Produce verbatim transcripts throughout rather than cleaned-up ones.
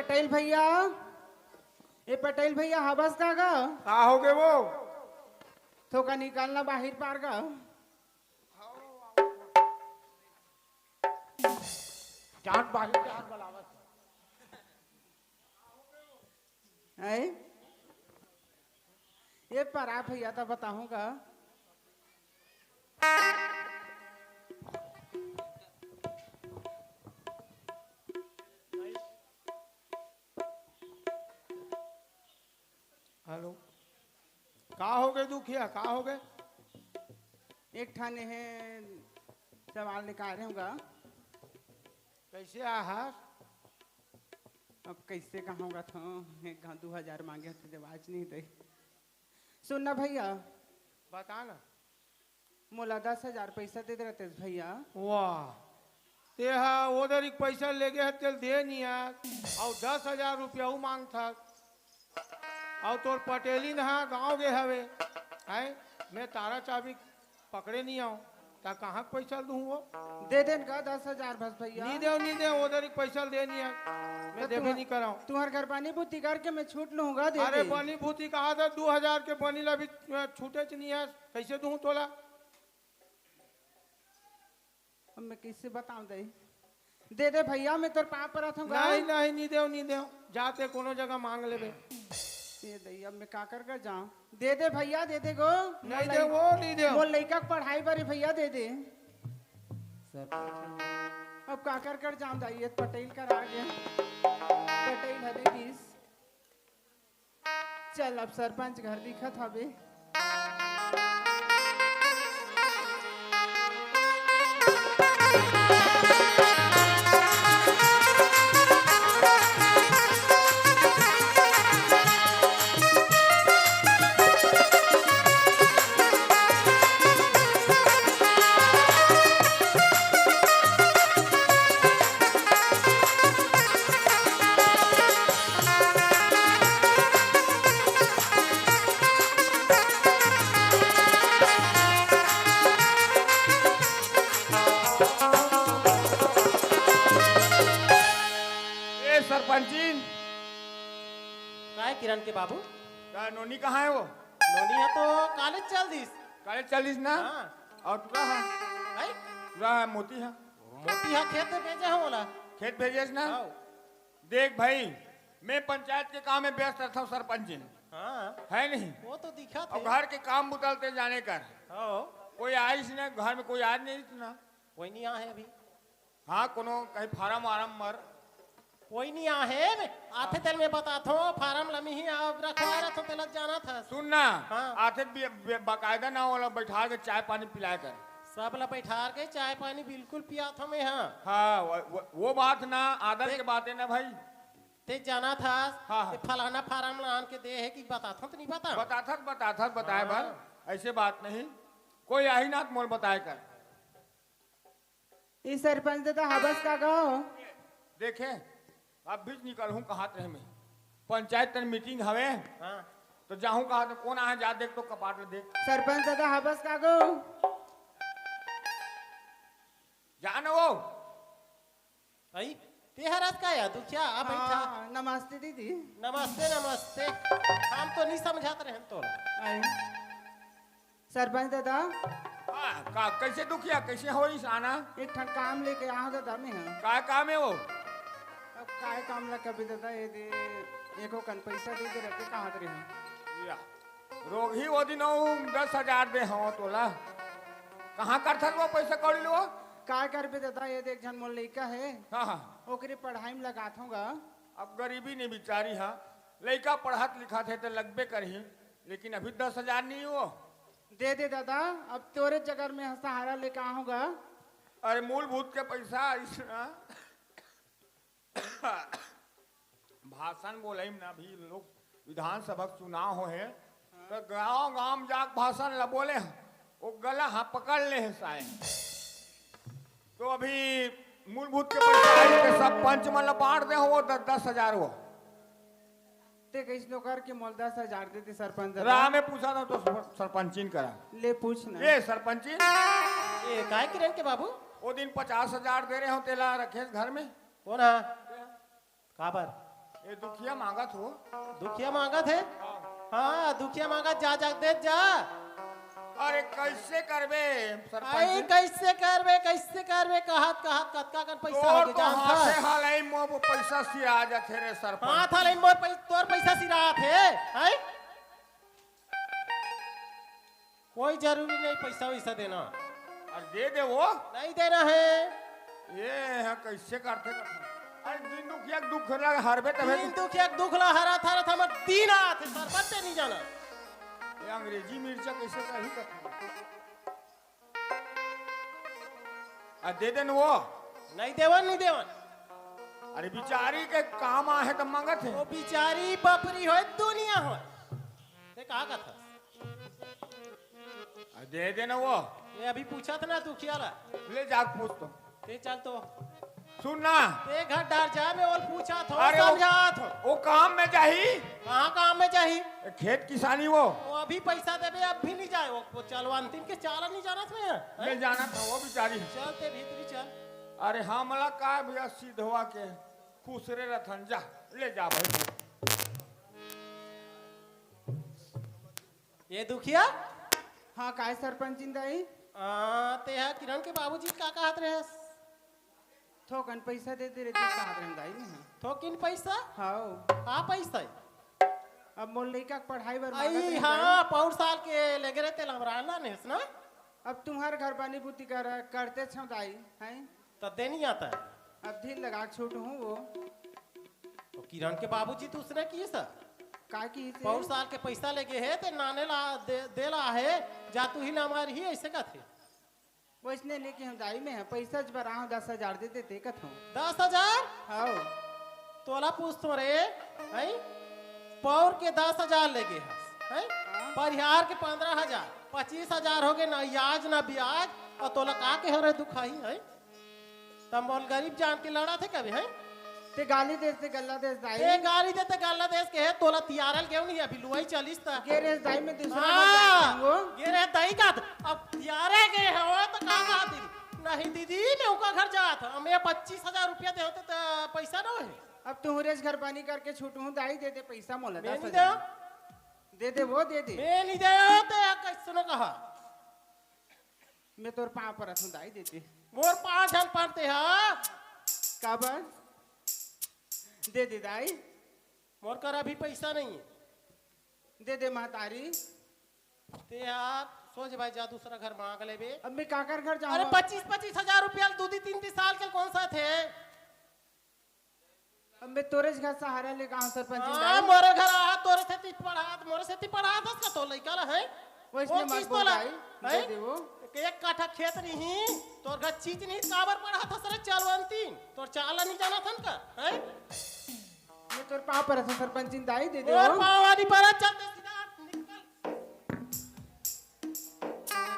पटेल भैया, ए पटेल भैया, हबस का गा? का हो गे वो? थोका निकालना बाहिर पार गा। जान बाहिर, जान बलावत। हैं? ये परा भैया तो बताऊंगा। हेलो, का हो गे दुखिया, का हो गे? एक ठन हे सवाल निकाले हूँ गा। कैसे आहार? अब कैसे कहूँगा तो एक घाव दू हजार मांगे तो जवाब नहीं दे। सुन ना भैया, बता ना। मोला दस हजार पैसा दे दे रहितेस भैया। वाह, तेहा ओ दरी के पैसा लेगे हे, तेला दे नइ आय, अउ दस हजार रुपया अउ मांगथस। अउ तोर पटेलिन ह गाँव गे हवे, हैं? मैं तारा चाबी पकड़े नइ आंव, त कहाँ के पैसा दूँ वो? दे देन का दस हजार बस भैया। नइ देंव, नइ देंव, ओ दरी के पैसा दे नइ आय, मैं त देबे तुहर, नइ करंव। तुहर घर बनी भूती करके मैं छूट लूँगा, दे अरे दे। बनी भूती कहा था, दू हजार के बनी ला भी, अ, छूटेच नइ आय, कैसे दूँ तोला? अब मैं कैसे बताऊं दई? दे दे भैया, मैं तोर पाँव परत हूँ गा। नहीं, नहीं, नइ देंव, नइ देंव। जाते कोनो जगह मांग लेबे। ये दई, अब मैं का कर कर जाऊं? दे दे भैया, दे दे गो। नइ देंव वो, नइ देंव। मोर लइका के पढ़ाई बर भैया दे दे। सर। अब का कर कर जाऊं दई, ये पटेल कर आ गया। पटेल हरे बीस। चल, अब सरपंच घर दिखत हवे। ए सरपंचिन। काय किरण के बाबू? का नोनी कहाँ हे वो? नोनी ह तो कॉलेज चल दिस। कॉलेज चल दिस ना? हाँ। अउ टुरा ह? भाई? टुरा ह, मोती ह। मोती ह खेत भेजे हंव ओला। खेत भेजेस ना? हाँ। देख भाई, मैं पंचायत के काम में व्यस्त रहता हूँ सरपंचिन। हाँ। है नहीं? वो तो दिखत अउ हे। घर के काम बुता ल ते जाने कर। हाँ। कोई आइस ना, घर में कोई आय नहीं इतना। कोई नइ आहे अभी। हाँ, कोनो कहीं फारम वारम मर। कोई नइ आहे, आथे तेला मैं बताथों, फारम ला मिही अब रखवा रथों, तेला जानत हस। सुन ना, हाँ। आथे बे-, बे-, बाकायदा ना ओला बैठा के चाय पानी पिलाय कर। सब ला बैठा के चाय पानी बिल्कुल पियाथों मैं, हाँ। हाँ, वो, वो, वो बात ना, आदर देख, के बात हे ना भाई। ते जानत हस, हाँ, हाँ। ते फलाना फारम ला आन के दे हे कि बताथों त नइ बतांव? बताथस, बताथस, बताय बर। हाँ। ऐसे बात नहीं, कोई आही ना त मोला बताय कर। ई सरपंच ददा हबस का गाँव? देखे, अब भी निकलहूँ कहात रहे मैं। पंचायत तन मीटिंग हवे, हाँ। तो जाहूँ कहात रहे, कोन आहे जा देख तो कपाट ले देख। सरपंच ददा हबस का गाँव? जा न वो। आई, ते हरस का या, दुखिया, आ बैठा। हाँ, नमस्ते दीदी। नमस्ते, नमस्ते। हम तो नइ समझत रहेन तोला। आई। सरपंच ददा। हाँ, का, कैसे दुखिया, कैसे होइस आना? एक ठन काम लेके आए हंव ददा मैं ह। का काम हे वो? अब काय काम ला कबे ददा, ये दे, एको कन पैसा दे दे रहिते कहात रहे हंव। या, रोगही वो दिन अउ दस हजार दे हंव तोला। कहाँ करथस वो पैसा कौड़ी ल वो? काय करबे ददा, ये दे एक झन मोर लइका हे। हाँ, हाँ। ओकरे पढ़ाई में लगाथंव गा। अब गरीबी नइ बिचारी ह, लइका पढ़त लिखत हे त लगबे करही। लेकिन अभी दस हजार नइ हे वो। दे दे ददा, अब तोरे जगह में सहारा लेके आहूँ गा। अरे मूलभूत के पैसा आइस ना। भाषण बोलई में ना अभी लोग विधानसभा के चुनाव होहे, तो गांव गांव में जाके भाषण ला बोले हंव, वो गला ह पकड़ ले हे साय। तो अभी मूलभूत के पैसा आइस ते सब पंच मन ला बांट दे हंव वो दस दस हजार वो। ते कइसनो करके मोला दस हजार दे दे सरपंच ददा। राह में पूछा था तो सर-, सरपंचिन करा। ले पूछ ना। ए सरपंचिन। ए, काय किरण के बाबू? वो दिन पचास हजार दे रहे हंव तेला रखेस घर में। कोन हा? काबर? ए, दुखिया मांगत हो? दुखिया मांगत हे? हाँ, दुखिया मांगत जा, जा, दे जा। अरे, कैसे करबे, सरपंच? आई, कैसे करबे, कैसे करबे, कहत, कहत, कतका कन पैसा तोर हो गे, तो जानत हाथे हस? हालई मोर पैसा सिरा जाथे रे, सरपंच। हाथ हालई मोर पै-, तोर पैसा सिरात हे, हैं? कोई जरूरी नहीं पैसा वैसा देना। अरे दे दे वो। नहीं देना है। ये है कैसे करथे कथे? अरे दिन दुखिया के दुख ला हरबे तभे दिन तो। दुखिया के दुख ला हरत हरत हमर दिन आत हे, सरपंच नहीं जाना। ये अंग्रेजी मिर्चा कैसे कही कथे? आ दे देन वो। नहीं देवन, नहीं देवन। अरे बिचारी के काम आहे त मांगत हे। वो बिचारी बपरी होय, दुनिया होय। ते का कथा? आ दे देन वो। ये अभी पूछत ना दुखिया ला। ले जा पूछ तो। ते चल तो। सुन ना। ते घर डार जा, मैं ओल पूछत हो, अरे वो, समझात हो। वो काम में जाही। कहाँ काम में जाही? खेत किसानी वो। वो अभी पैसा देबे, अब भी नहीं जाए। वो, वो चलवंतिन के चाला नहीं जानत मैं, हैं? ले जाना था वो बिचारी। चल ते भीतरी चल। अरे हमला का भैया, सिधवा के खुसरे रथन, जा, ले जा भाई। ये दुखिया? हाँ, काय सरपंचिन दाई? आ, ते हा किरण के बाबूजी का कहत रहेस? थोकन पैसा दे दे रे, तू कहत रहेन दाई में। थोकिन पैसा? हाँ। का पैसा है? अब मोर लइका के पढ़ाई बर मांगत आई, रहेन हाँ, दाई। पौर साल के लेगे रहे, तेला हमरा ला नेस ना? अब तुम्हार घर पानी बूती कर, करते छो दाई, हैं? त दे नहीं आता है। अब धीर लगा के छूट हूँ वो। तो किरण के बाबूजी तो उसने किए सर। का किए से? पौर साल के पैसा लेगे हे, ते नाने ला दे, दे ला हे, जा तू ही ना हमारी ही ऐसे कहते। वैसने नहीं कि हम दाई में है, पैसा ज बरा हूँ, दस हजार दे देते कथों। दस हजार? हाँ। तोला पूछतो रे, हैं? पौर के दस हजार लेगे हस, हैं? हाँ। परिहार के पन्द्रह हजार, पच्चीस हजार हो गए, ना याज ना ब्याज, और तोला का के हो रहे दुखाही, हैं? तम बोल गरीब जान के लड़ा थे कभी, हैं? ते गाली देस, ते गल्ला देस दाई। ते गाली दे, ते गल्ला देस के है, तोला तियारल गेव नहीं, अभी लुआई चालीस था। गे रेस दाई में दूसरा हाँ, घर जाऊंगो। गे रे दाई का त-, अब तियारे गे हो, तो का कहा दीदी? नहीं दीदी, मैं उनका घर जात, हम ये पच्चीस हजार रुपया दे होते तो पैसा ना है। अब तुहरेज घर पानी करके छूट हूँ दाई, दे दे पैसा मोला, मैं दस नहीं हजार। दे। दे दे वो, दे दे। मैं नहीं दे, ते कैसे न कहा? मैं तोर पाँव परत हूँ दाई, दे दे। मोर पाँव झन परते हा। काबर? दे दे दाई। मोर कर अभी पैसा नहीं है। दे दे महतारी। ते यार, सोच भाई जा दूसरा घर मांग लेबे। अब मैं काकर घर जाऊँ? अरे पच्चीस, पच्चीस हजार रुपया दू दी तीन, तीन साल के कौन सा थे? अब मैं तोरे जगह सहारा लेके आऊं सरपंच हाँ, दाई। मोरे घर आ, तोरे सेती पढ़ात, मोरे सेती पढ़ात हस का तो लइका ला है? वैसने कौन मत चीज बोल तोला? भाई, हैं? दे दे वो। एक काठा खेत नहीं, तोर घर चीज नहीं, काबर पढ़ात हस रे चालवंती? तोर चाला नहीं जाना थन का, हैं? मैं तोर पाँव परत हूँ सरपंच दाई, दे दे तोर वो। पाँव वाली परत चलते सीधा निकल।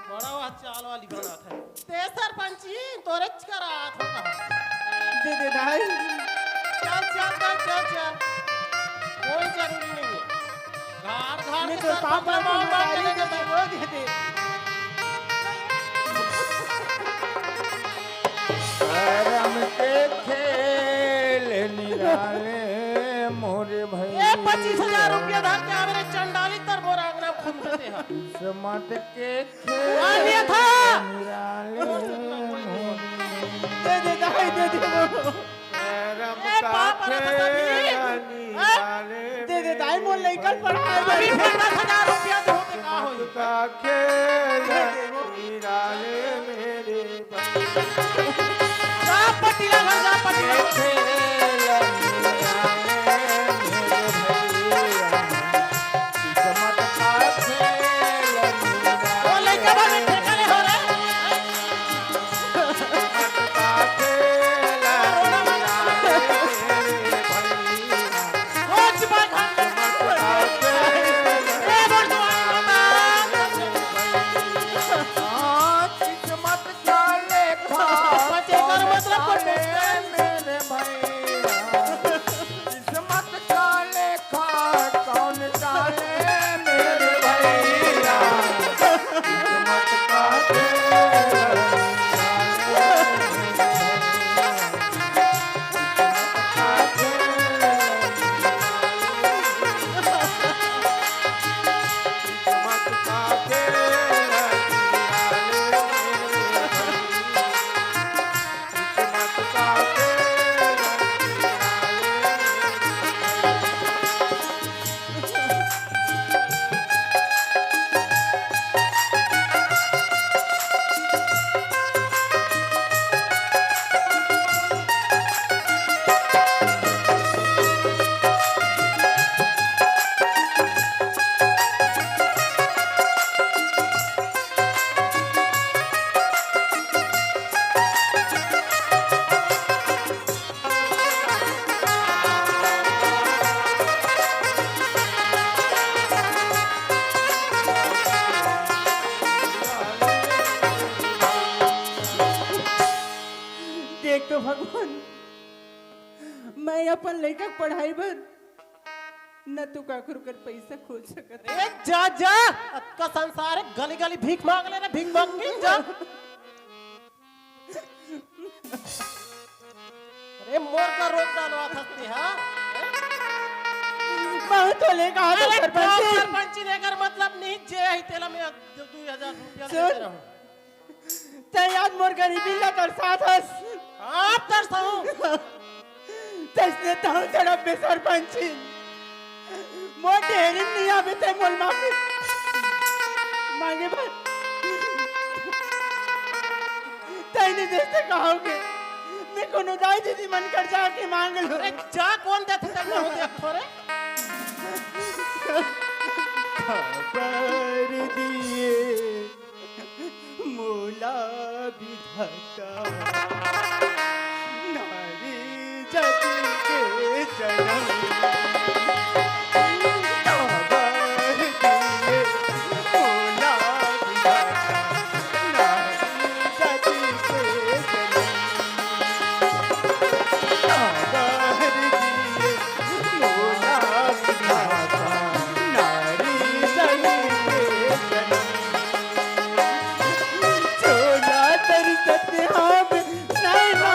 बड़ा वह चाल वाली बनात है। ते सरपंची, तोरे च करात हो कहा। दे दे दाई। चल, चल, चल, चल, चल। कोई जरूरी नहीं है। घर, घर मैं के तो सरपंच पापा मामा को के दाई लेके दे दे, वो दे दे। करम के खेल निराले मोरे भैया। ये पच्चीस हजार रुपया धर के आवे रे चंडाली, तर मोर आंगना घूमते हैं। किस्मत के खेल अन्यथा निराले मोरे। दे दे, दाई, दे दे वो। करम ए, का पाप रे, खेल बताती। निराले दे दे, दाई, मोर लइका ल पढ़ाए बर। अभी फिर दस हजार रुपया दे होते का होई? किस्मत का खेल निराले मेरे जा पटीला घर, जा पटीला। ओ लइका बा में ठेका ले हो रे। ओ चिपा खा। ए बड़ दुआ। किस्मत का लेखा बचे कर मतलब कुछ मेरे भाई। अपन लइका के पढ़ाई बर न तो काकरो कर पइसा खोज सकत हे। ए, जा, जा, अतका संसार हे, गली गली भीख मांग ले रे, भीख मांग के जा। अरे, मोर का रोग डालवात हस ते, हाँ? बहुत होले कहा तो अरे, सरपंच जी। सरपंची लेकर मतलब नहीं, जे है तेला मैं दू हजार रुपया सुन। देते रहूं। तैं आज मोर गरीबी ला दर्शात हस। आप दर्शाओ। तइसने तहूं तड़पबे सरपंची। मोर डेहरी म नइ आबे तैं मोला माफी मांगे बर। तैं नइ देस त का होगे, मैं कोनो दाई दीदी मन कर जाके मांग लूं। अरे जा, कोन देथे तेला, मैं हूं देखथों रे। खबर दिए मोला विधाता, नारी जाति के जनम। खबर दिए मोला विधाता, नारी जाति के जनम। खबर दिए मोला विधाता, नारी जाति के जनम। चोला तरसत हम, नैना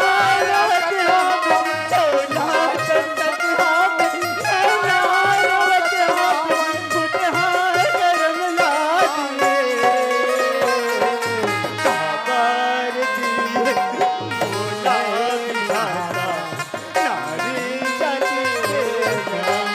रोवत हम, चोला तरसत हम, नैना रोवत हम, गुटहा गरम लागे। खबर दिए मोला विधाता, नारी जाति के जनम।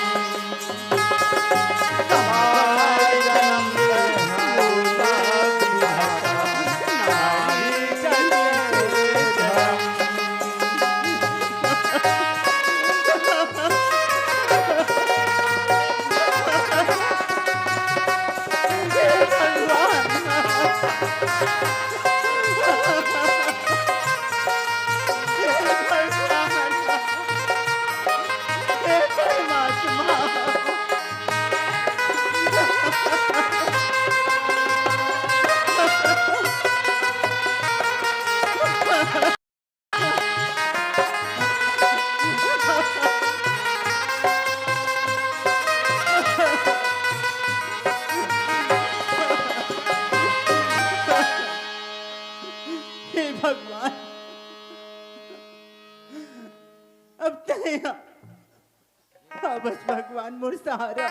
हे भगवान, अब तैं हा बस भगवान मोर सहारा।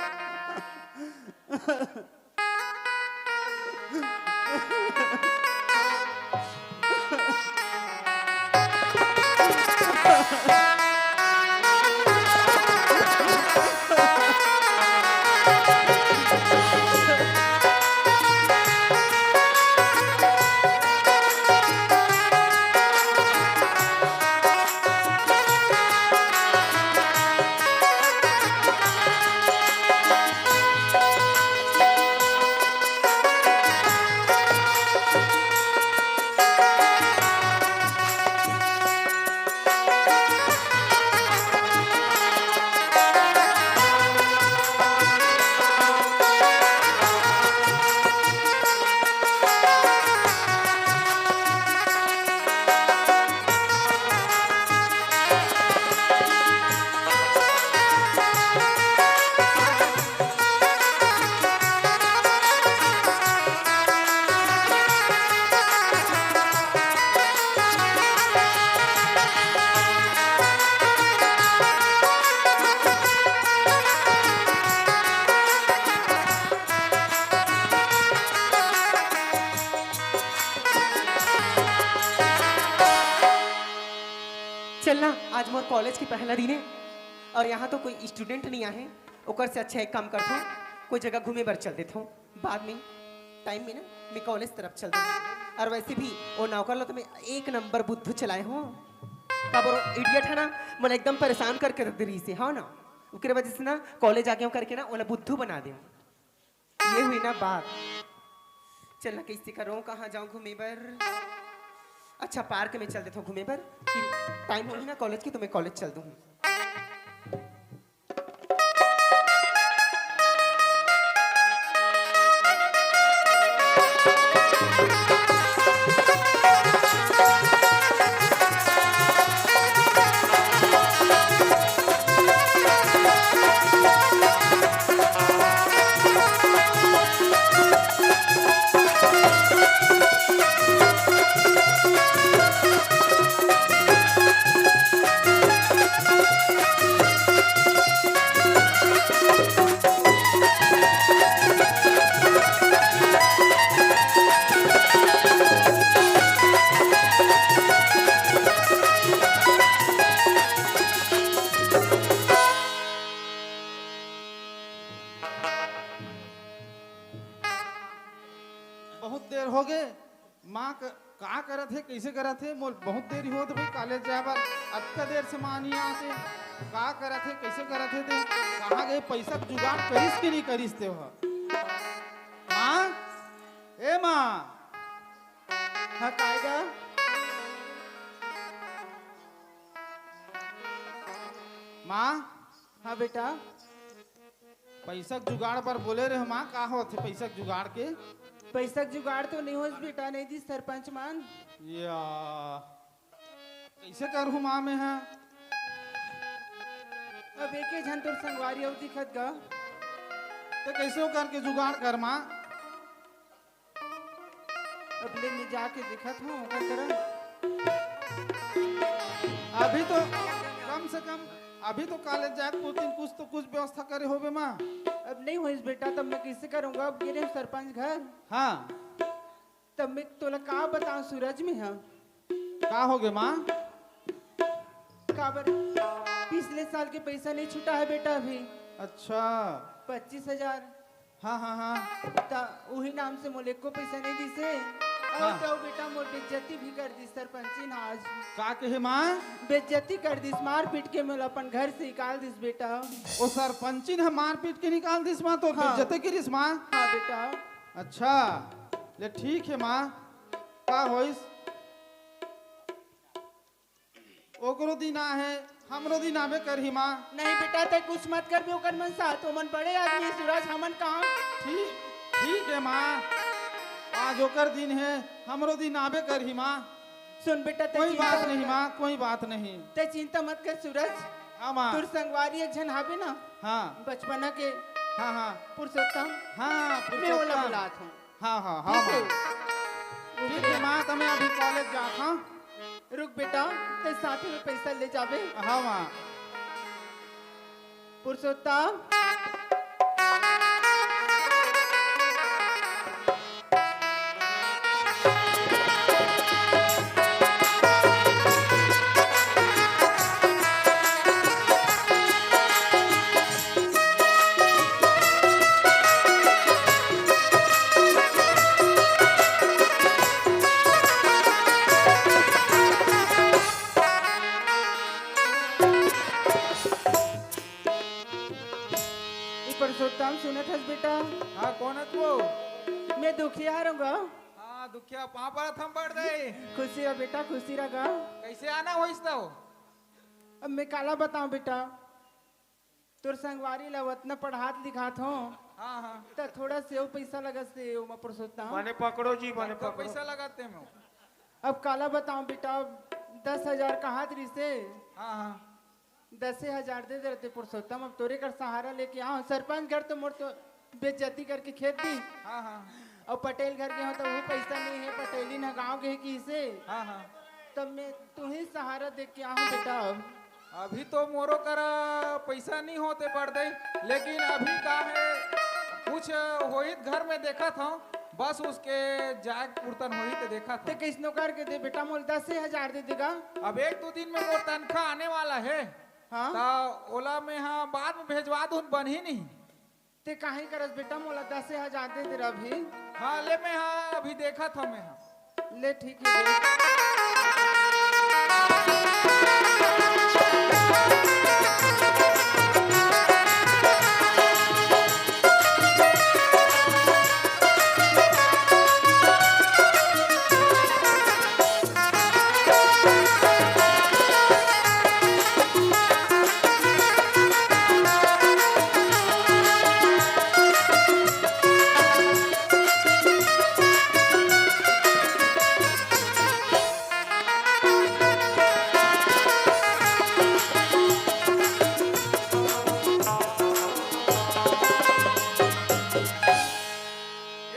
चल ना, आज मोर कॉलेज के पहला दिन हे अउ यहाँ तो कोई student नइ आहे। ओकर से अच्छा एक काम करथों, कोई जगह घूमे बर चल देथों। बाद में time में ना मैं कॉलेज तरफ चल दूँ। अउ वैसे भी वो नौकर ला तो मैं एक नंबर बुद्धू चलाए हों। काबर वो idiot हे ना, मोला एकदम परेशान करके रख दे रहिसे, हाँ ना। ओकरे वजह से ना कॉलेज आ गेंव करके ना ओला बुद्धू बना देंव। ये हुई ना बात। चल ना, कइसे करों, कहाँ जाऊँ घूमे बर? अच्छा, पार्क में चल देथों घूमे बर, फिर time होही ना कॉलेज के तो मैं कॉलेज चल दूँ। बहुत देर हो गे। माँ क-, का करत हे, कइसे करत हे? मोर बहुत देरी होत भाई, कॉलेज जाए बर अतका देर से माँ नइ आते। का करत हे, कइसे करत हे ते? कहाँ गे? पइसा के जुगाड़ करिस कि नइ करिस ते ह? माँ, ए माँ, हाँ, काय गा? माँ, हाँ बेटा। पइसा के जुगाड़ बर बोले रहे माँ, का होथे पइसा के जुगाड़ के? पइसा के जुगाड़ तो नइ होइस बेटा, नइ दिस सरपंच मन। या, कइसे करहूँ माँ मैं ह? अब एके झन तोर संगवारी अउ दिखत गा। त कइसे करके जुगाड़ कर माँ? अब ले मैं जाके देखत हूँ ओकर करा। अभी तो कम से कम अभी तो कॉलेज जाए के कुछ दिन कुछ तो कुछ व्यवस्था करे होबे माँ। अब नइ होइस बेटा, तब मैं कइसे करूँगा? अब गे रहेंव सरपंच घर। हाँ। तब मैं तोला का बतावँव सूरज, मैं ह। का हो गे माँ? काबर, पिछले साल के पइसा नइ छूटा हे बेटा अभी। अच्छा। पच्चीस हजार। हाँ, हाँ, हाँ। त उही नाम से मोला एको पइसा नइ दिसे। अउ हाँ। त बेटा मोर बेइज्जती भी कर दिस सरपंचिन ह आज। का कहे माँ? बेइज्जती कर दिस, मार पीट के मोला अपन घर से निकाल दिस बेटा। ओ सरपंचिन ह मार पीट के निकाल दिस माँ, तो हाँ। बेइज्जती करिस माँ? हाँ बेटा। अच्छा, ले ठीक हे माँ, का होइस? ओकरो दिन आहे, हमरो दिन आबे करही माँ। नहीं बेटा, तैं कुछ मत करबे ओकर मन साथ, ओमन बड़े आदमी हे सूरज, हमन कहाँ। ठीक, ठीक हे माँ, आज ओकर दिन हे, हमरो दिन आबे करही माँ। सुन बेटा, तैं कोई चिंता बात मत नहीं कर। माँ, कोई बात नहीं। तैं चिंता मत कर सूरज। हाँ माँ। तोर संगवारी एक झन हाबे ना। हाँ। बचपना के। हाँ, हाँ। पुरुषोत्तम। हाँ, मैं ओला पुरुषोत्तम। बुलात हूँ। हाँ, हाँ, हाँ, ठीक हे। माँ। ठीक हे, माँ, त मैं अभी कॉलेज जात हँव। रुक बेटा, तैं साथ में पइसा ले जाबे। हाँ, माँ। पुरुषोत्तम। ए पुरुषोत्तम, सुनत हस बेटा? हाँ, कोन हस वो? मैं दुखिया हरँव गा। हाँ, दुखिया, पाँव परत हँव बड़ दाई। खुशी रह बेटा, खुशी रह गा। कइसे आना होइस तव? अब मैं काला बतावँव बेटा, तोर संगवारी ला ओतना पढ़ात लिखात हँव। हाँ, हाँ। त थोड़ा सेव पइसा लगत हे ओमा पुरुषोत्तम। बने पकड़ो जी, बने पकड़ो। पइसा लगत हे में। अब काला बतावँव बेटा, दस हजार कहत रिहिसे। हाँ, हाँ। दसे हजार दे दे रहिते पुरुषोत्तम, अब तोरे कर सहारा लेके आँव। सरपंच घर तो मोर तो बेइज्जती करके खेद दिस। हाँ, हाँ। अउ पटेल घर गेंव त उहू पइसा नइ हे, पटेलिन ह गाँव गे हे किहिसे। हाँ, हाँ। तब मैं तुही सहारा देख के आँव बेटा। अब अभी तो मोरो करा पइसा नइ होत हे बड़ दाई, लेकिन अभी का हे, कुछ होही त घर में देखत हँव, बस उसके जाए के पुरतन होही त देखत हँव। तैं कइसनो करके दे बेटा, मोला दसे हजार दे दे गा। अब एक दू दिन में मोर तनखा आने वाला हे। हाँ? त ओला मैं ह बाद में भेजवा दूँ, बनही नहीं। तैं काहीं करस बेटा, मोला दसे हजार दे दे रहा अभी। हाँ, ले मैं ह अभी देखत हँव मैं ह। ले ठीक हे दे।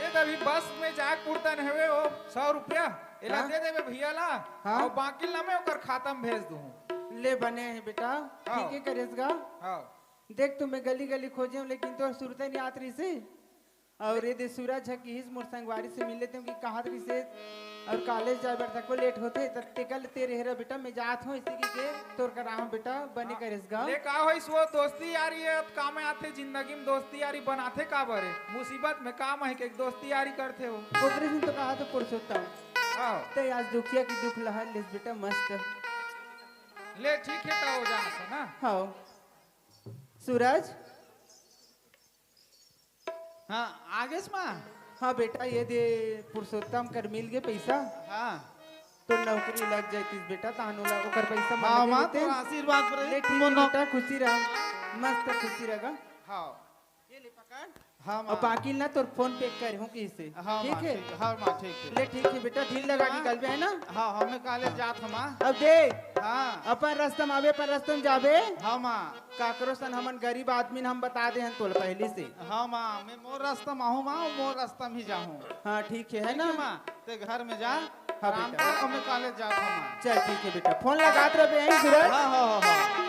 ए, त अभी बस में जाए के पुरतन हवे, ओ सौ रुपया, एला हाँ? दे देबे भैया ला, हाँ? अउ बाकी ला मैं ओकर खाता में भेज दूँ। ले बने हे बेटा, हाँ। ठीक हे करेस गा। हाँ। देख, तो मैं गली गली खोजेंव, लेकिन तोर सुरते नइ आत रिहिसे। अउ ये दे सूरज ह किहिस मोर संगवारी से मिल लेते हंव कि कहत रिहिसे, अउ कॉलेज जाए बर तको लेट होथे, त तेकर ले तेरे हरा बेटा, मैं जात हंव, इसे कि के तोर करा हंव बेटा, बने करेस गा। ले का होइस वो दोस्ती यारी हे, अब काम आथे जिंदगी में, दोस्ती यारी बनाथे काबर हे? मुसीबत में काम आही के दोस्ती यारी करथे वो। ओकरे से तो कहा तो पुरुषोत्तम। हाँ। ते आज दुखिया की दुख लहर लेस बेटा, मस्त। ले ठीक हे, त हो जाना था ना। हाँ। सूरज। हाँ, आ गेस माँ? हाँ बेटा, ये दे पुरुषोत्तम कर मिल गे पैसा। हाँ। तो नौकरी लग जातिस बेटा, तहान ओला ओकर पैसा मन हाँ, लगे माँ, देते। तोर आशीर्वाद रहे, ले ठीक मोर हे नौ- बेटा, खुशी रह, मस्त खुशी रह गा। हाँ। ये ले पकड़। हाँ, अउ माँ। बाकी ना तोर फोन पे कर हूँ किसे। हाँ, ठीक माँ, हे? ठीक, हाँ, माँ, ठीक हे। ले ठीक हे बेटा, ढील लगा हाँ। निकलबे, है ना? हाँ, हमें कॉलेज जात हंव माँ। अब देख, हाँ। अपन रस्ता में आबे, अपन रस्ता में जाबे। हाँ, माँ। काकरो सन हमन गरीब आदमी न, हम बता दे हन तोला पहली से। हाँ, माँ, मैं मोर रस्ता में आहूँ, माँ, मोर रस्ता में ही जाहूँ। हाँ, ठीक हे, है ठीक ना? हे, माँ, ते घर में जा, हाँ, आराम बेटा। कर, हमें कॉलेज जात हंव, माँ। चल, ठीक हे बेटा, फोन लगात रहिबे, हैं, सूरज? हाँ, हाँ, हाँ, हाँ।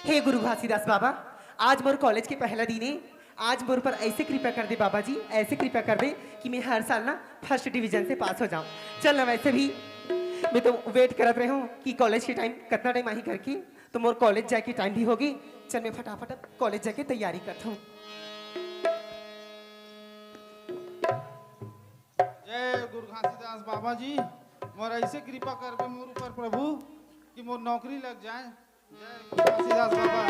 हे गुरु घासीदास बाबा, आज मोर कॉलेज के पहला दिन हे। आज मोर ऊपर ऐसे कृपा कर दे बाबा जी, ऐसे कृपा कर दे कि मैं हर साल ना फर्स्ट डिवीजन से पास हो जाऊं। चल ना, वैसे भी मैं तो वेट करत रहे हूँ कि कॉलेज के टाइम कितना टाइम आही करके, तो मोर कॉलेज जाए के टाइम भी होगे। चल, मैं फटाफट अब कॉलेज जाके तैयारी करत हूँ। जय गुरु घासीदास बाबा जी, मोर ऐसे कृपा करबे मोर ऊपर प्रभु कि मोर नौकरी लग जाए। जय घासीदास बाबा।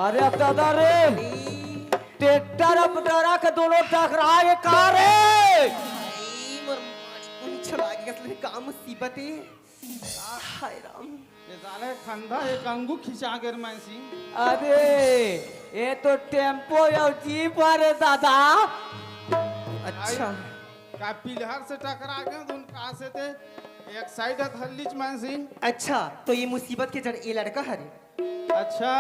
अरे अब दादा रे, ट्रैक्टर अब डरा के दोनों टकरा के का रे? भाई, मोर मारी कोनी छला के कसले का मुसीबत हे। हाय राम। ये साले खंधा एक अंगू खिंचा गिर मैं सी। अरे, ये तो टेम्पो या जीप हरे दादा। अच्छा। का पिलहर से टकरा गए, उन कहा से थे, एक साइड हथल्लीच मैं सी। अच्छा, तो ये मुसीबत के जड़ ये लड़का हरे। अच्छा,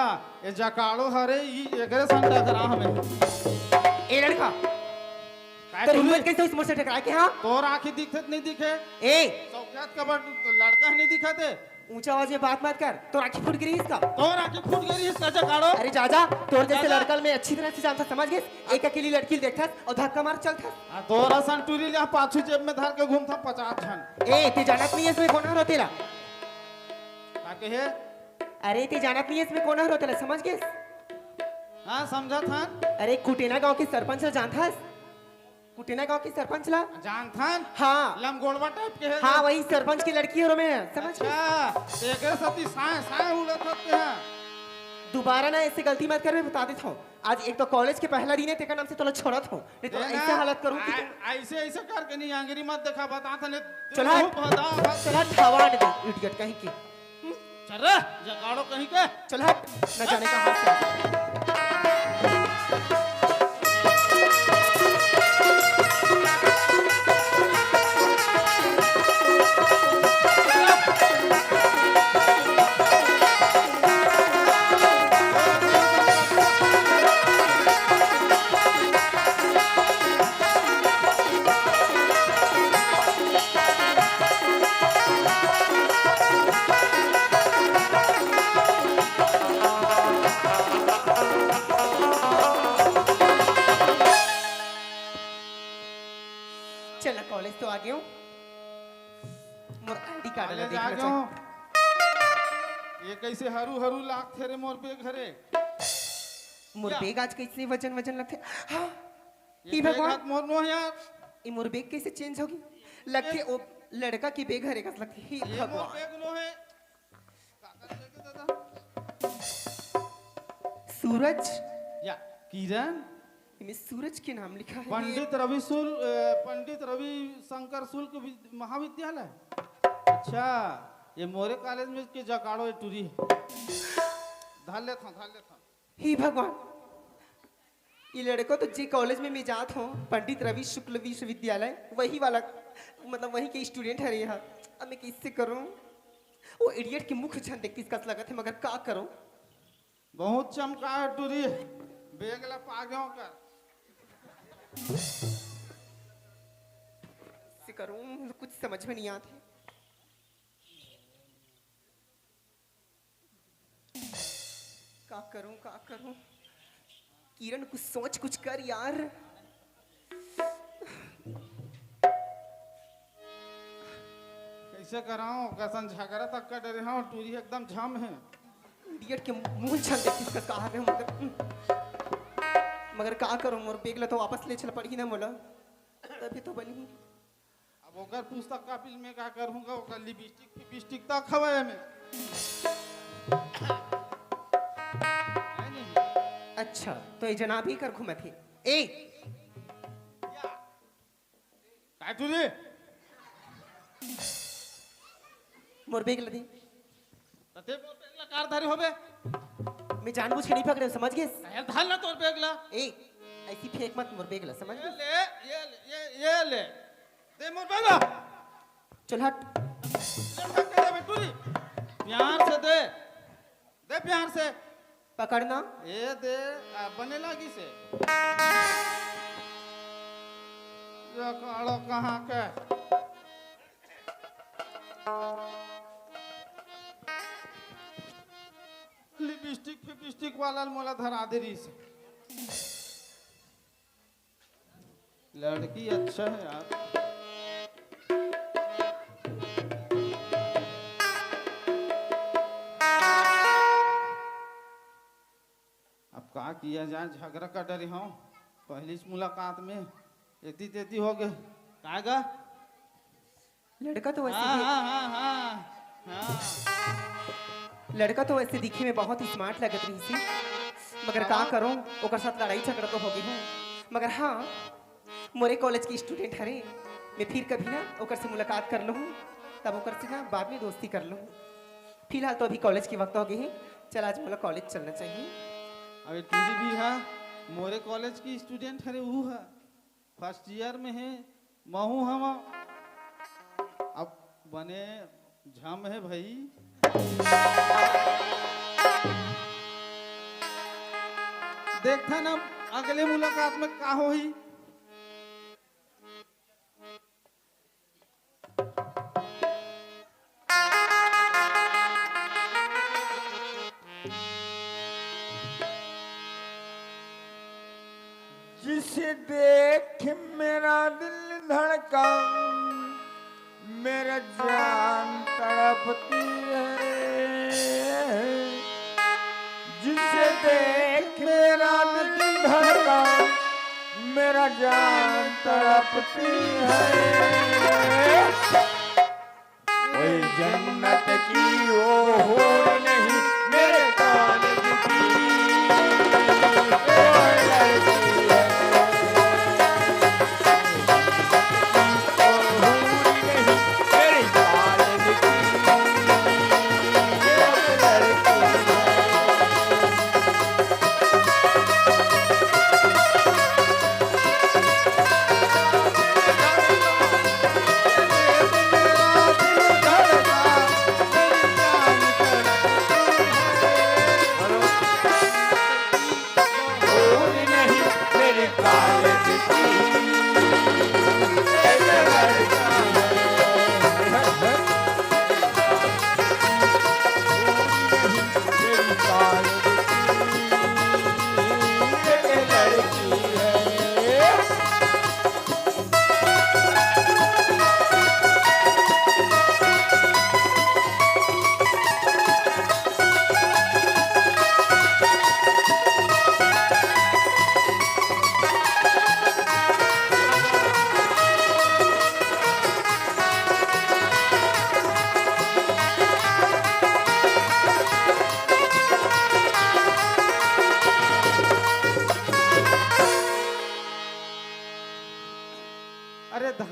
ये जकाड़ो हरे, ई एकरे संग टकरा हमें। ए लड़का, काय तोर हिम्मत कहिस? कैसे होइस मोर से टकराए के, हाँ? तोर आँखी दिखत नहीं दिखे? ए! सौख्यात कबर लड़का नहीं दिखत हे? ऊंचा आवाज में बात मत कर, तोर आँखी फूट गिरी इसका। तोर आँखी फूट गिरी इसका जकाड़ो? अरे जा जा, तोर जैसे जा, जा। लड़का मैं अच्छी तरह से जानता, समझ गए? एक अकेली लड़की देखथस और धक्का मार चलथस। आ, तोर असन टूरी ले पाछू जेब में धर के घूमथा पचास झन। ए, ते जानत नहीं है इसमें कौन हरो तेला? का कहे? अरे, ते जानत नहीं है इसमें कौन हरो तेला, समझ गए? हाँ, समझत हन। अरे, कुटेना गांव के सरपंच ल जानथस? कुटेना गांव के सरपंच ला? जानथन? हाँ। लंगोड़वा टाइप के हे हाँ, जो। वही सरपंच की लड़की हरो मैं, समझ गए? अच्छा, तेकर सती साए, साए उड़त हते हैं। दोबारा ना ऐसे गलती मत कर, मैं बता देता हूँ। आज एक तो कॉलेज के पहला दिन है, तेकर नाम से तोला छोड़त हूँ। नहीं तो ए ना, ऐसे हालत करूँ कि आ-, तू ऐसे, ऐसे करके नहीं, आंगरी मत देखा, बता था नहीं। चल हट। चल हट, हवा नहीं दे, इडियट कहीं की। चल रे, जगाड़ो कहीं के। चल हट, न जाने कहाँ से। काला ले देखना जागे चाही। हो। ये कइसे हरू हरू लागथे रे मोर बेग हरे? मोर या। बेग आज कइसे वजन वजन लगथे? हाँ। ये हे बेग भगवान। हाथ मोर नो हे यार। ये मोर बेग कइसे चेंज होगे? लगथे ये ओ लड़का के बेग हरे कस लगथे। हे ये मोर भगवान। बेग नो हे। काकर बेग हे दादा? सूरज। या, किरण। इमे सूरज के नाम लिखा हे। पंडित रवि शुल-, अ, पंडित रविशंकर शुल्क विद-, महाविद्यालय। अच्छा, ये मोरे कॉलेज में के जकाड़ो ये टूरी। धर लेत हूँ, धर लेत हूँ। हे भगवान, ये लड़का तो जे कॉलेज में मैं जात हूँ, पंडित रवि शुक्ल विश्वविद्यालय, वही वाला, मतलब वही के स्टूडेंट हरे ये हा। अब मैं कइसे करूँ? वो इडियट के मुख झन देखतिस कस लगत हे, मगर का करूँ? बहुत चमका हे टूरी, बेग ला पागे ओकर। कइसे करूँ? कुछ समझ में नहीं आत हे। का करूं, का करूं? किरण, कुछ सोच, कुछ कर यार। कइसे कराओ? कसन झगरा तक का डरे हूँ, टूरी एकदम झम हे। इडियट के मुंह छन दे, किसका कहा है, मगर, मगर का करूं, मोर बेग ला तो वापस ले चल पड़ही ना मोला, तभी तो बनी। अब ओकर पुस्तक कॉपी में का करूँगा, ओकर लिपस्टिक फिपस्टिक तक हवय एमे। अच्छा, तो ये जनाब ही कर घूमत हे। ए! काय टूरी? मोर बेग ला दे। त ते मोर बेग ला कार धरे होबे? मैं जानबूझ के नहीं पकड़े, समझ गेस? अरे धर ना तोर बेग ला। ए, ऐसी फेंक मत मोर बेग ला, समझ ये गेस? ले, ये ले, ये, ये ले। दे मोर बेग ला। चल हट। ले फेंक दे बे टूरी। प्यार से दे। दे प्यार से। पकड़ना। ए दे, आ, बने लागी से। ये कालो कहाँ के? लिपस्टिक फिपस्टिक वाला ल मोला धरा दे रहिस। लड़की अच्छा है यार। अब का किया जाए, झगरा का डरे हूँ पहली से मुलाकात में, एती तेती हो गए। का गा? लड़का तो वैसे हाँ, भी हाँ, हाँ, हाँ, हाँ। लड़का तो वैसे दिखे में बहुत ही स्मार्ट लगत रहिस हे, मगर का हाँ। करूं, ओकर साथ लड़ाई झगड़ा तो हो गई हूँ। मगर हाँ, मोरे कॉलेज के स्टूडेंट हरे, मैं फिर कभी ना ओकर से मुलाकात कर लूँ, तब ओकर से ना बाद में दोस्ती कर लूँ। फिलहाल तो अभी कॉलेज के वक्त हो गए हैं, चल आज मोला कॉलेज चलना चाहिए। अबे टूरी भी है, मोरे कॉलेज की स्टूडेंट हरे, वो है फर्स्ट ईयर में है, महू हम अब बने झम है भाई। देखथन अब अगले मुलाकात में का होही। जिसे देख मेरा दिल धड़का, मेरा जान तड़पती है। जिसे देख मेरा दिल धड़का, मेरा जान तड़पती है। कोई जन्नत की वो हूर नहीं मेरे कॉलेज की, वो लड़की है। वो हूर नहीं मेरे कॉलेज की, वो लड़की है।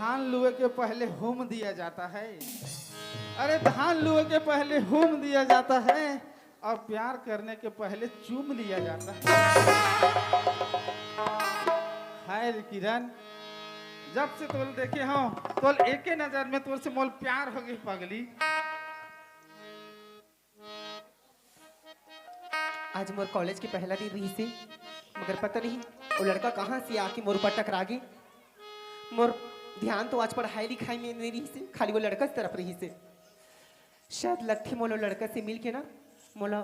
धान लुए के पहले होम दिया जाता है। अरे, धान लुए के पहले होम दिया जाता है और प्यार करने के पहले चूम लिया जाता है। हाय रे किरण, जब से तोल देखे हूँ, तोल एके नजर में तोर से मोल प्यार हो गई पगली। आज मोर कॉलेज के पहला दिन रहिसे, मगर पता नहीं वो लड़का कहाँ से आके मोर ऊपर टकरा गे। मोर ध्यान तो आज पढ़ाई लिखाई में नहीं रहिसे, खाली वो लड़का तरफ रहिसे। शायद लगथे मोला लड़का से मिल के ना, मोला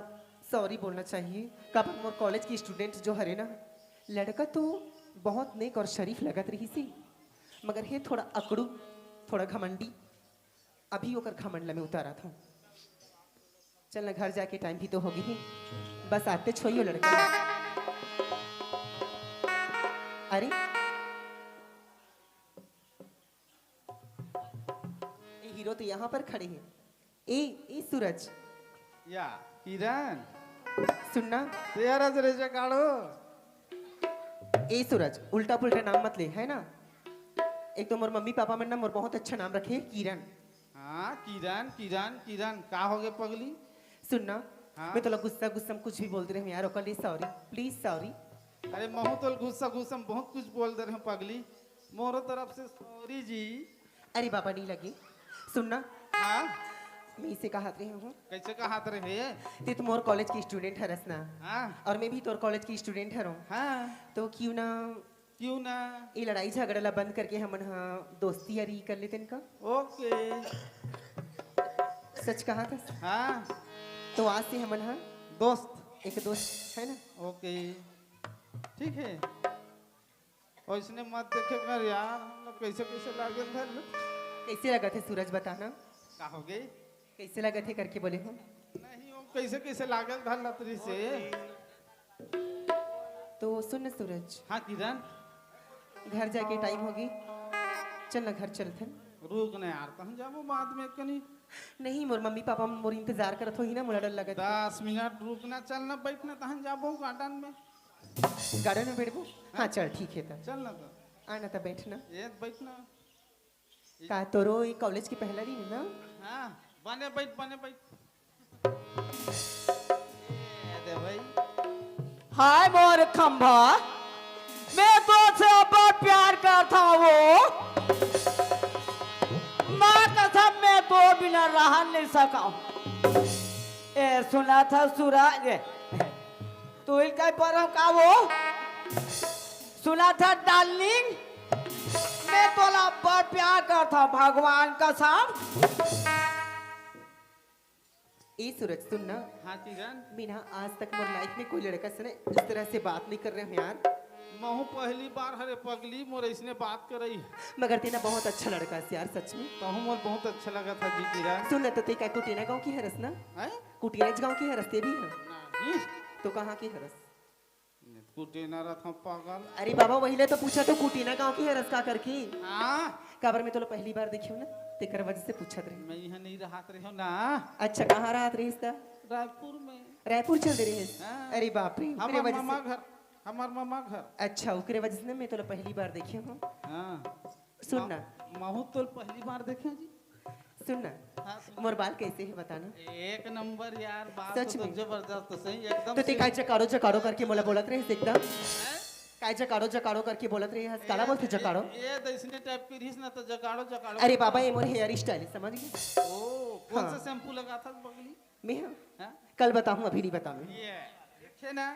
सॉरी बोलना चाहिए। काबर मोर कॉलेज के स्टूडेंट जो हरे ना, लड़का तो बहुत नेक और शरीफ लगत रहिसे, मगर हे थोड़ा अकड़ू, थोड़ा घमंडी। अभी ओकर घमंड ल मैं उतारत हूँ। चल ना, घर जाके टाइम भी तो हो गई है, बस आते छोइयो लड़का। अरे, ये हीरो तो यहाँ पर खड़े हैं। ए, ए सूरज। या, किरण। सुनना। तेरा जरे जगाड़ो। ए सूरज, उल्टा पुल्टा नाम मत ले, है ना? एक तो मोर मम्मी पापा मन ना मोर बहुत अच्छा नाम रखे, किरण। हाँ, किरण, किरण, किरण, का हो गए पगली? सुनना, हाँ? मैं तोला गुस्सा गुस्सा में कुछ भी बोलते रहे यार, ओकर लिए सॉरी, प्लीज सॉरी। अरे महू तोल गुस्सा गुस्सा में बहुत कुछ बोल दे रहे हूँ पगली, मोरो तरफ से सॉरी जी। अरे बाबा, नहीं लगे। सुनना, हाँ? मैं इसे कहात रहे हूँ। कैसे कहात रहे? ते तो मोर कॉलेज की स्टूडेंट हरस ना। हाँ। और मैं भी तोर कॉलेज की स्टूडेंट हरों। हाँ। तो क्यों ना क्यों ना? ये लड़ाई झगड़ा ला बंद करके हमन हा दोस्ती यारी कर लेते इनका। ओके। सच कहा था। हाँ। तो आज से हमन हा दोस्त। एक दोस्त, है ना? ओके, ठीक है। और इसने मत देखे कर यार, हम लोग कैसे कैसे लागल धर। कैसे लगा थे सूरज, बताना? का हो गई? कैसे लगा थे करके बोले हो? नहीं, वो कैसे कैसे लागल धर लतरी से। तो सुन न सूरज। हाँ किरण। घर जाके टाइम हो गई, चल ना घर चलथन। रुक ना यार, तहन जाबो बाद में कनी। नहीं, मोर मम्मी पापा मोर इंतजार करत होही ना, मोला डर लगत हे। दस मिनट रुक ना, चल ना, बैठ ना, तहन जाबो गार्डन में। गार्डन में बैठबो? हाँ, हाँ। चल ठीक है त। चल ना तो। आ ना त बैठ ना। ये बैठ ना। का तोरो ये कॉलेज के पहला दिन है ना? हाँ, बने बैठ, बने बैठ। ए दे भाई। हाय मोर खंभा, मैं तो से अब्बड़ प्यार करता हूँ। माँ कसम, मैं तो बिना रह नहीं सका। ए सुना था सूरज, तू ही कह पर का वो? सुना था डार्लिंग, मैं तोला अब्बड़ प्यार करता हूँ, भगवान कसम। ए सूरज, सुन ना। हाँ किरण। मैं ना आज तक मोर लाइफ में कोई लड़का से ना इस तरह से बात नहीं कर रहे हूँ यार। महू पहली बार हरे पगली मोर इसने बात करई। मगर तेना बहुत अच्छा लड़का है यार, सच में। तहू मोर बहुत अच्छा लगा था जी किरण। सुन ना, तो ते का कुटेना गाँव की हरस ना? हैं? कुटेना गाँव की हरस ते भी है? नहीं। तो कहाँ की हरस? कुटेना रथ पागल। अरे बाबा, वही ले तो पूछा तो कुटेना गाँव की हरस का करके। हाँ। काबर मैं तोला पहली बार देखी हूँ ना, तेकर वजह से पूछत रहे। मैं यहाँ नहीं रहत रहे हूँ ना। अच्छा, कहाँ रहत रहिस त? रायपुर में। रायपुर चल दे रहे। हाँ। अरे बाप रे, ओकरे हमार वजह मामा से घर, हमार मामा घर। अच्छा, ओकरे वजह से ना मैं तोला पहली बार देखी हूँ। हाँ। सुन ना। महू तोल पहली बार देखे जी। सुन ना। हाँ, सुन। मोर बाल कैसे है बताना? एक नंबर यार, बाल सच तो में? जबरदस्त है, एकदम तो ते से। काय जकाड़ो जकाड़ो करके मोला बोलत रहे एकदम? हैं? काय जकाड़ो जकाड़ो करके बोलत रहे हस? काला ये, बोलते जकाड़ो? ये, ये तो इसने टाइप की रहीस ना, तो जकाड़ो जकाड़ो अरे करता बाबा, है। ये मोर हेयर स्टाइल है, समझ गए? ओ, कौन हाँ। सा शैम्पू लगा था बगली? मैं हाँ? हाँ? कल बताऊँ, अभी नहीं बताऊँ। ये, देखे ना?